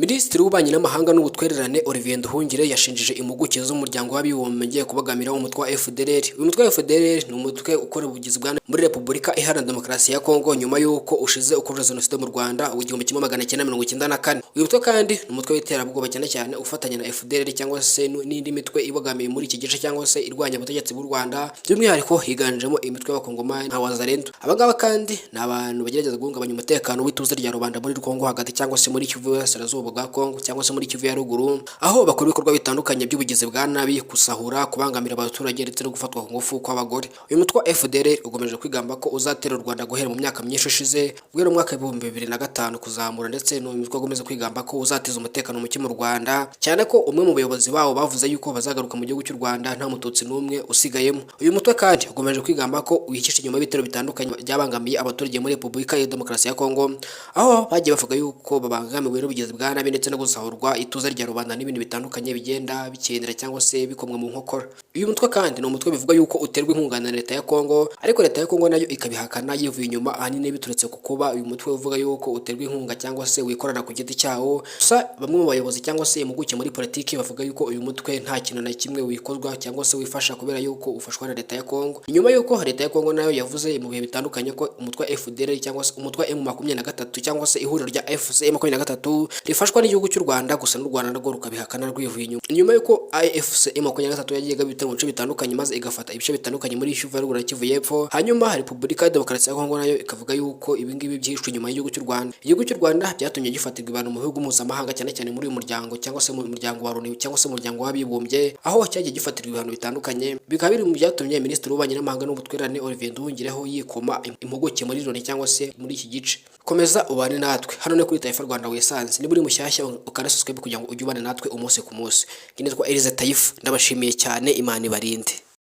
Minisitiri w'Ububanyi n'Amahanga n'Ubutwererane, Olivier Nduhungirehe, yashinjije impuguke z'Umuryango w'Abibumbye kubogamira umutwe wa FDLR. Uyu mutwe wa FDLR ni umutwe ukora ubugizi bwa nabi muri Repubulika Iharanira Demokarasi ya Kongo, nyuma y'uko ushize ukoze jenoside mu Rwanda 1994. Uyu mutwe kandi ni umutwe w'iterabwoba, cyane cyane ufatanya na FDLR cyangwa se n'indi mitwe ibogamiye muri iki gice cyangwa se irwanya ubutegetsi bw'u Rwanda, by'umwihariko higanjemo imitwe y'Abakongomani nka Wazalendo. Aba ngaba kandi ni abantu bagerageza guhungabanya umutekano w'ituze rya rubanda muri Kongo hagati, cyangwa se muri Kivu y'Iburasirazuba bwa Kongo, cyangwa se muri Kivu ya Ruguru, aho bakora ibikorwa bitandukanye by'ubugizi bwa nabi, gusahura, kubangamira abaturage ndetse no gufatwa ku ngufu kw'abagore. Uyu mutwe wa FDLR ukomeje kwigamba ko uzatera u Rwanda guhera mu myaka myinshi ishize, guhera mu mwaka wa 2005 kuzamura, ndetse n'uyu mutwe ukomeza kwigamba ko uzateza umutekano muke mu Rwanda, cyane ko umwe mu bayobozi bawo bavuze yuko bazagaruka mu gihugu cy'u Rwanda nta Mututsi n'umwe usigayemo. Uyu mutwe kandi ukomeje kwigamba ko wihishe inyuma y'ibitero bitandukanye byabangamiye abaturage muri Repubulika ya Demokarasi ya Kongo, aho bagiye bavuga yuko babangamiwe n'ubugizi bwa nabi ndetse no gusahurwa ituze rya rubanda n'ibindi bitandukanye bigenda bikendera cyangwa se bikomwa mu nkokora. Uyu mutwe kandi ni umutwe bivuga yuko uterwa inkunga na leta ya Kongo, ariko leta ya Kongo nayo ikabihakana yivuye inyuma, ahanini biturutse ku kuba uyu mutwe uvuga yuko uterwa inkunga cyangwa se wikorana ku giti cyawo. Gusa bamwe mu bayobozi cyangwa se impuguke muri politiki bavuga yuko uyu mutwe nta kintu na kimwe wikozwa cyangwa se wifasha, kubera yuko ufashwa na leta ya Kongo. Nyuma yuko leta ya Kongo nayo yavuze mu bihe bitandukanye ko umutwe wa FDLR cyangwa se umutwe wa M23 cyangwa se ihuriro rya AFC M23 rifashwa n'igihugu cy'u Rwanda, gusa n'u Rwanda narwo rukabihakana rwivuye inyuma. Nyuma yuko AFC M23 yagiye igaba ibitero mu bice bitandukanye, maze igafata ibice bitandukanye muri Kivu ya Ruguru na Kivu y'Epfo, hanyuma Repubulika ya Demokarasi ya Kongo nayo ikavuga yuko ibi ngibi byihishwe inyuma y'igihugu cy'u Rwanda. Igihugu cy'u Rwanda byatumye gifatirwa ibihano mu bihugu mpuzamahanga, cyane cyane muri uyu muryango cyangwa se mu muryango wa Loni cyangwa se mu Muryango w'Abibumbye, aho cyagiye gifatirwa ibihano bitandukanye, bikaba biri mu byatumye Minisitiri w'Ububanyi n'Amahanga n'Ubutwererane, Olivier Nduhungirehe, yikoma impuguke muri Loni cyangwa se muri iki gice. Komeza ubane natwe hano ni kuri Taifa Rwanda Wisanze. Niba uri mushyashya, ukanda subscribe kugira ngo ujye ubana natwe umunsi ku munsi. Nitwa Elize Taifa, ndabashimiye cyane, Imana ibarinde.